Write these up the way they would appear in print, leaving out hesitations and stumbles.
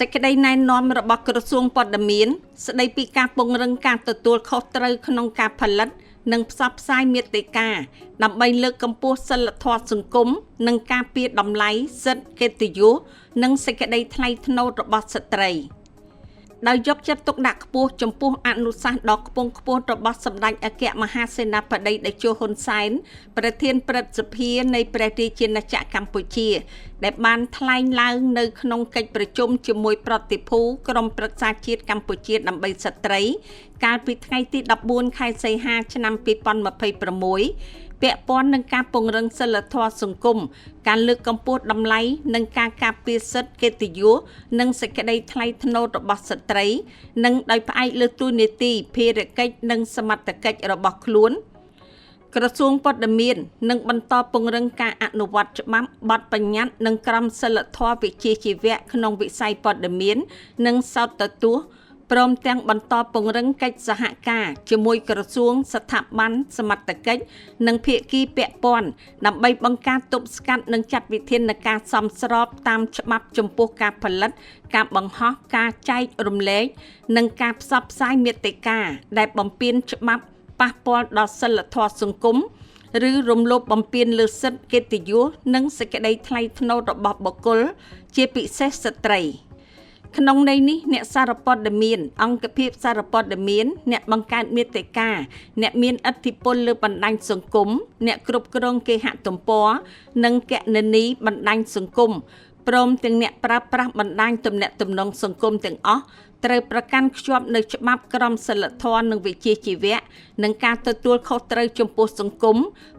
សេចក្តីណែនាំរបស់ក្រសួងព័ត៌មានស្តីពីការពង្រឹងការទទួលខុសត្រូវក្នុងការផលិត និងផ្សព្វផ្សាយមាតិកាដើម្បីលើកកម្ពស់សីលធម៌សង្គម និងការពារតម្លៃ សិទ្ធិ កិត្តិយស និងសេចក្តីថ្លៃថ្នូររបស់ស្ត្រី។ ដោយយកចិត្តទុកដាក់ខ្ពស់ចំពោះអនុសាសន៍ដ៏ខ្ពង់ខ្ពស់របស់សម្ដេចអគ្គមហាសេនាបតីតេជោហ៊ុនសែន ប្រធានព្រឹទ្ធសភានៃព្រះរាជាណាចក្រកម្ពុជា ដែលបានថ្លែងឡើងនៅក្នុងកិច្ចប្រជុំជាមួយប្រតិភូក្រុមប្រឹក្សាជាតិកម្ពុជាដើម្បីស្ត្រី កាលពីថ្ងៃទី14ខែសីហាឆ្នាំ2026 ពាក់ព័ន្ធនឹងការពង្រឹងសីលធម៌សង្គម ការលើកកម្ពស់តម្លៃ និងការការពារសិទ្ធិ កិត្តិយស និងសេចក្តីថ្លៃថ្នូររបស់ស្ត្រី និងដោយផ្អែកលើតួនាទី ភារកិច្ច និងសមត្ថកិច្ចរបស់ខ្លួន ក្រសួងព័ត៌មាននឹងបន្តពង្រឹងការអនុវត្តច្បាប់ បទបញ្ញត្តិ និងក្រមសីលធម៌វិជ្ជាជីវៈក្នុងវិស័យព័ត៌មាន និងសោតទស្សន៍ ព្រមទាំងបន្តពង្រឹងកិច្ចសហការជាមួយក្រសួង ស្ថាប័ន សមត្ថកិច្ច និងភាគីពាក់ព័ន្ធ ដើម្បីបង្ការទប់ស្កាត់ និងចាត់វិធានការសមស្របតាមច្បាប់ចំពោះការផលិត ការបង្ហោះ ការចែករំលែក និងការផ្សព្វផ្សាយមាតិកាដែលបំពានច្បាប់ ប៉ះពាល់ដល់សីលធម៌សង្គម ឬរំលោភបំពានលើសិទ្ធិ កិត្តិយស និងសេចក្តីថ្លៃថ្នូររបស់បុគ្គល ជាពិសេសស្ត្រី។ ក្នុងន័យនេះ អ្នកសារព័ត៌មាន អង្គភាពសារព័ត៌មាន អ្នកបង្កើតមាតិកា អ្នកមានឥទ្ធិពលលើបណ្ដាញសង្គម អ្នកគ្រប់គ្រងគេហទំព័រ និងគណនីបណ្ដាញសង្គម ព្រមទាំងអ្នកប្រើប្រាស់បណ្ដាញទំនាក់ទំនងសង្គមទាំងអស់ ត្រូវប្រកាន់ខ្ជាប់នូវច្បាប់ក្រមសីលធម៌និងវិជ្ជាជីវៈ និងការទទួលខុសត្រូវចំពោះសង្គម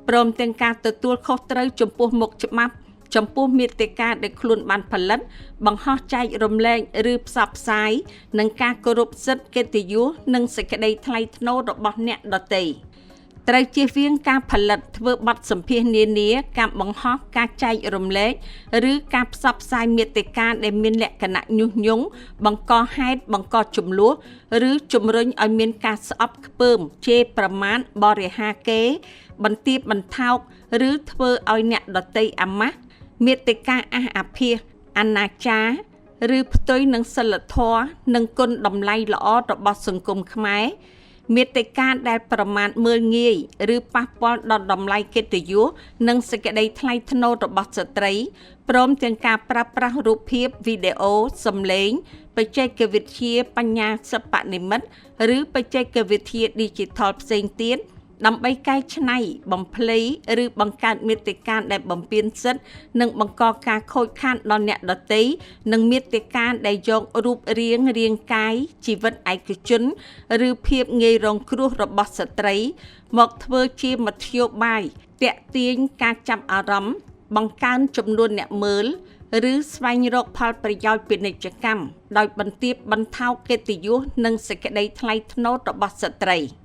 ព្រមទាំងការទទួលខុសត្រូវចំពោះមុខច្បាប់ចំពោះមាតិកាដែលខ្លួនបានផលិត បង្ហោះចែករំលែក ឬផ្សព្វផ្សាយ និងការគោរពសិទ្ធិ កិត្តិយស និងសេចក្តីថ្លៃថ្នូររបស់អ្នកដទៃ។ ត្រូវជៀសវាងការផលិត ធ្វើបទសម្ភាសន៍នានា ការបង្ហោះ ការចែករំលែក ឬការផ្សព្វផ្សាយមាតិកាដែលមានលក្ខណៈញុះញង់ បង្កហេតុបង្កជម្លោះ ឬជំរុញឲ្យមានការស្អប់ខ្ពើម ជេរប្រមាថ បរិហារកេរ្តិ៍ បន្ទាបបន្ថោក ឬធ្វើឲ្យអ្នកដទៃអាម៉ាស់ មាតិកាអាសអាភាស អនាចារ ឬផ្ទុយនឹងសីលធម៌ និងគុណតម្លៃល្អរបស់សង្គមខ្មែរ មាតិកាដែលប្រមាថមើលងាយ ឬប៉ះពាល់ដល់តម្លៃកិត្តិយស និងសេចក្តីថ្លៃថ្នូររបស់ស្ត្រី ព្រមទាំងការប្រើប្រាស់រូបភាព វីដេអូ សំឡេង បច្ចេកវិទ្យាបញ្ញាសិប្បនិម្មិត ឬបច្ចេកវិទ្យាឌីជីថលផ្សេងទៀត ដើម្បីកែច្នៃ បំភ្លៃ ឬបង្កើតមាតិកាដែលបំពានសិទ្ធិ និងបង្កការខូចខាតដល់អ្នកដទៃ និងមាតិកាដែលយករូបរាង រាងកាយ ជីវិតឯកជន ឬភាពងាយរងគ្រោះរបស់ស្ត្រី មកធ្វើជាមធ្យោបាយទាក់ទាញការចាប់អារម្មណ៍ បង្កើនចំនួនអ្នកមើល ឬស្វែងរកផលប្រយោជន៍ពាណិជ្ជកម្ម ដោយបន្ទាបបន្ថោកកិត្តិយស និងសេចក្តីថ្លៃថ្នូររបស់ស្ត្រី។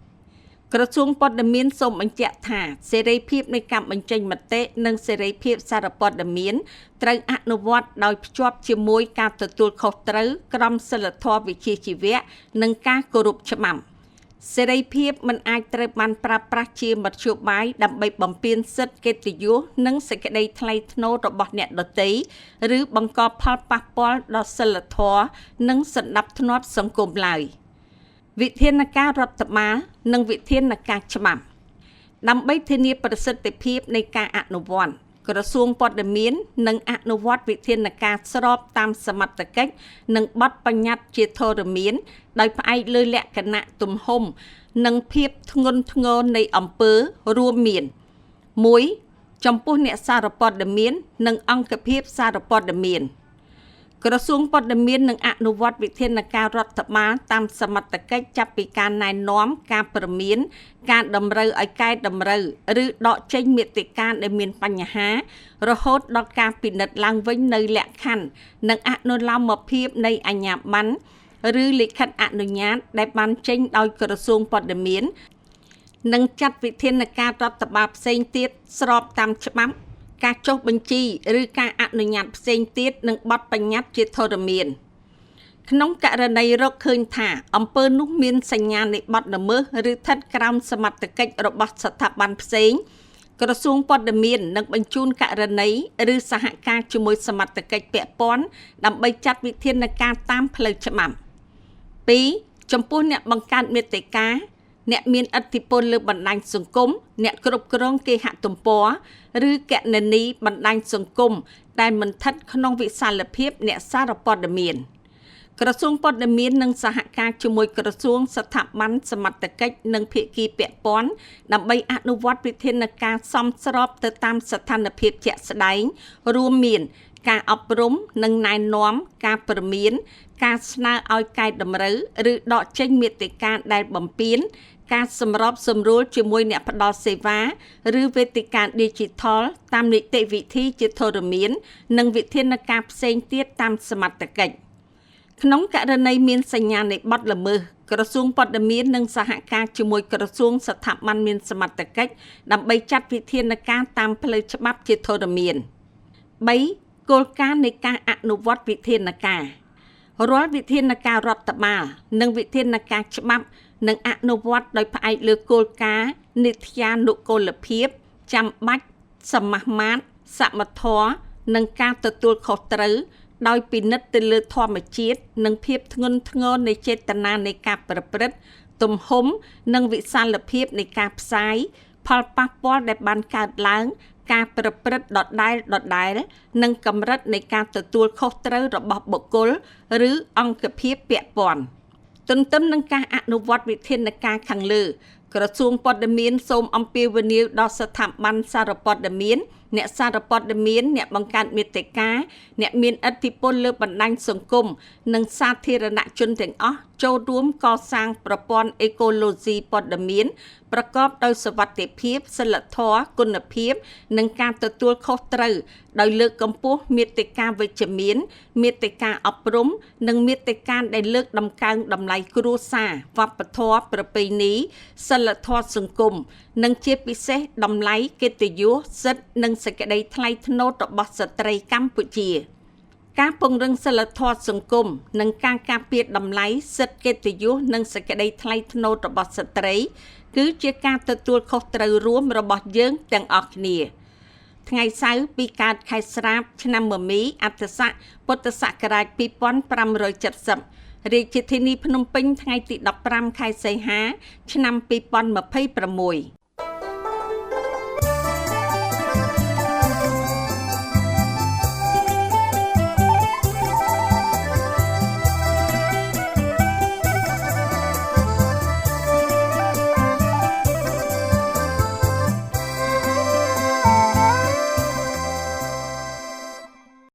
ក្រសួងព័ត៌មានសូមបញ្ជាក់ថា សេរីភាពនៃការបញ្ចេញមតិ និងសេរីភាពសារព័ត៌មាន ត្រូវអនុវត្តដោយភ្ជាប់ជាមួយការទទួលខុសត្រូវ ក្រមសីលធម៌វិជ្ជាជីវៈ និងការគោរពច្បាប់។ សេរីភាពមិនអាចត្រូវបានប្រើប្រាស់ជាមធ្យោបាយដើម្បីបំពានសិទ្ធិ កិត្តិយស និងសេចក្តីថ្លៃថ្នូររបស់អ្នកដទៃ ឬបង្កផលប៉ះពាល់ដល់សីលធម៌ និងសណ្ដាប់ធ្នាប់សង្គមឡើយ។ វិធានការរដ្ឋបាល និងវិធានការច្បាប់ ដើម្បីធានាប្រសិទ្ធភាពនៃការអនុវត្ត ក្រសួងព័ត៌មាននឹងអនុវត្តវិធានការស្របតាមសមត្ថកិច្ច និងបទបញ្ញត្តិជាធរមាន ដោយផ្អែកលើលក្ខណៈ ទំហំ និងភាពធ្ងន់ធ្ងរនៃអំពើ រួមមាន 1 ចំពោះអ្នកសារព័ត៌មាន និងអង្គភាពសារព័ត៌មាន ក្រសួងព័ត៌មាននឹងអនុវត្តវិធានការរដ្ឋបាលតាមសមត្ថកិច្ច ចាប់ពីការណែនាំ ការព្រមាន ការតម្រូវឲ្យកែតម្រូវ ឬដកចេញមាតិកាដែលមានបញ្ហា រហូតដល់ការពិនិត្យឡើងវិញនូវលក្ខខណ្ឌ និងអនុលោមភាពនៃអាជ្ញាប័ណ្ណ ឬលិខិតអនុញ្ញាតដែលបានចេញដោយក្រសួងព័ត៌មាន និងចាត់វិធានការរដ្ឋបាលផ្សេងទៀតស្របតាមច្បាប់ ការចុះបញ្ជី ឬការអនុញ្ញាតផ្សេងទៀត និងបទបញ្ញត្តិជាធរមាន។ ក្នុងករណីរកឃើញថា អំពើនោះមានសញ្ញានៃបទល្មើស ឬស្ថិតក្រោមសមត្ថកិច្ចរបស់ស្ថាប័នផ្សេង ក្រសួងព័ត៌មាននឹងបញ្ជូនករណីឬសហការជាមួយសមត្ថកិច្ចពាក់ព័ន្ធដើម្បីចាត់វិធានការតាមផ្លូវច្បាប់2ចំពោះអ្នកបង្កើតមាតិកាអ្នកមានឥទ្ធិពលលើបណ្ដាញសង្គមអ្នកគ្រប់គ្រងគេហទំព័រឬគណនីបណ្ដាញសង្គមដែលមិនស្ថិតក្នុងវិសាលភាពអ្នកសារព័ត៌មានក្រសួងព័ត៌មាននឹងសហការជាមួយក្រសួងស្ថាប័នសមត្ថកិច្ចនិងភាគីពាក់ព័ន្ធដើម្បីអនុវត្តវិធានការសមស្របទៅតាមស្ថានភាពជាក់ស្ដែងរួមមានការអប់រំនិងណែនាំការព្រមានការស្នើឲ្យកែតម្រូវឬដកចេញមាតិកាដែលបំពានការសម្របសម្រួលជាមួយអ្នកផ្ដល់សេវាឬវេទិកា Digital តាមនីតិវិធីជាធរមាននិងវិធានការផ្សេងទៀតតាមសមត្ថកិច្ចក្នុងករណីមានសញ្ញានៃបទល្មើសក្រសួងព័ត៌មាននឹងសហការជាមួយក្រសួងស្ថាប័នមានសមត្ថកិច្ចដើម្បីចាត់វិធានការតាមផ្លូវច្បាប់ជាធរមាន3គោលការណ៍នៃការអនុវត្តវិធានការរាល់វិធានការរដ្ឋបាលនិងវិធានការច្បាប់នឹងអនុវត្តដោយផ្អែកលើគោលការណ៍នីតិានុកូលភាពចាំបាច់សមាមាត្រសមធម៌និងការទទួលខុសត្រូវដោយពិនិត្យទៅលើធម្មជាតិនិងភាពធ្ងន់ធ្ងរនៃចេតនានៃការប្រព្រឹត្តទំហំនិងវិសាលភាពនៃការផ្សាយផលប៉ះពាល់ដែលបានកើតឡើងការប្រព្រឹត្តដដែលៗនិងកម្រិតនៃការទទួលខុសត្រូវរបស់បុគ្គលឬអង្គភាពពាក់ព័ន្ធទន្ទឹមនឹងការអនុវត្តវិធានការខាងលើក្រសួងព័ត៌មានសូមអំពាវនាវដល់ស្ថាប័នសារព័ត៌មានអ្នកសារព័ត៌មានអ្នកបង្កើតមាតិកាអ្នកមានឥទ្ធិពលលើបណ្ដាញសង្គមនិងសាធារណជនទាំងអស់ចូលរួមកសាងប្រព័ន្ធអេកូឡូស៊ីព័ត៌មានប្រកបដោយសុវត្ថិភាពសីលធម៌គុណភាពនិងការទទួលខុសត្រូវដោយលើកកម្ពស់មាតិកាវិជ្ជមានមាតិកាអប់រំនិងមាតិកាដែលលើកតម្កើងតម្លៃគ្រួសារវប្បធម៌ប្រពៃណីសីលធម៌សង្គមនិងជាពិសេសតម្លៃកិត្តិយសសិទ្ធិនិងសេចក្តីថ្លៃថ្នូររបស់ស្ត្រីកម្ពុជាការពង្រឹងសីលធម៌សង្គមនិងការការពារតម្លៃសិទ្ធិកិត្តិយសនិងសេចក្តីថ្លៃថ្នូររបស់ស្ត្រីគឺជាការទទួលខុសត្រូវរួមរបស់យើងទាំងអស់គ្នាថ្ងៃសៅរ៍2កើតខែស្រាបឆ្នាំមមីអត្ថស័កពុទ្ធសករាជ2570រាជធានីភ្នំពេញថ្ងៃទី15ខែសីហាឆ្នាំ2026។